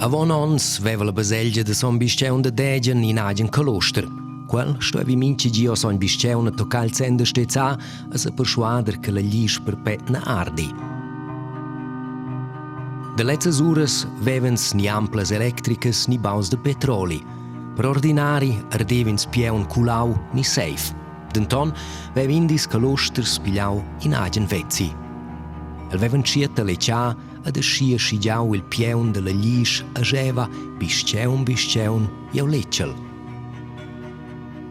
Avon onns veva la baselgia da Son Bistgaun da Degen in agen caloster. Quel stuevi mintga gi a Sogn Bistgaun a toccar il zen da stezzar e se perschuader che la glisch perpetna ardi. Da lezzas uras vevens ni amplas electricas ni baus da petroli. Per ordinari ardev'ins pieun culau ni seif. Denton veva indis calosters pigliau in agen vezzi. El veva entschiet a leciar ed aschia schigiau il pieun dalla glisch e scheva bistgeun, bistgeun, jeu letschel.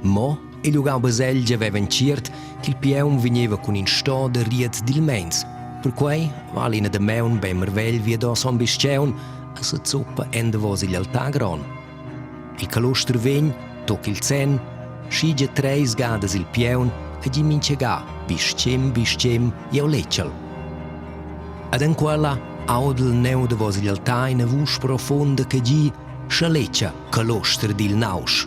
Mo igl ugau baselgia veva entschiet ch'il pieun vegneva cun in sto da riet dil meins. Perquei val ina damaun bein marvegl viado son Bistgeun e sezuppa endavos igl altar gron. Il caluster vegn, toc il zen, schigia treis gadas il pieun e gi mintga ga, bischem, bischem, jeu letschel. Ed en quella audel neu davos igl altar ina vusch profunda che gi, sche letscha, caloster dil nausch.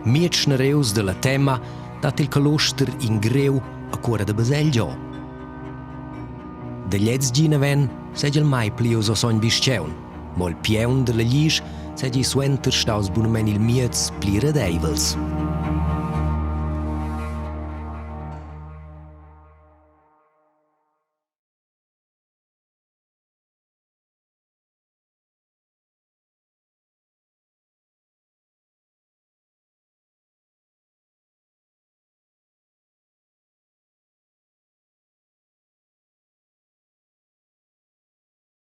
Miez nereus dalla tema dat il caloster in greu a cuora da baselgia. Da gliez gi naven seigi el mai pli oz a sogn Bistgaun, mo il pieun dalla glisch seigi suenter staus bunamein il miez pli radeivels.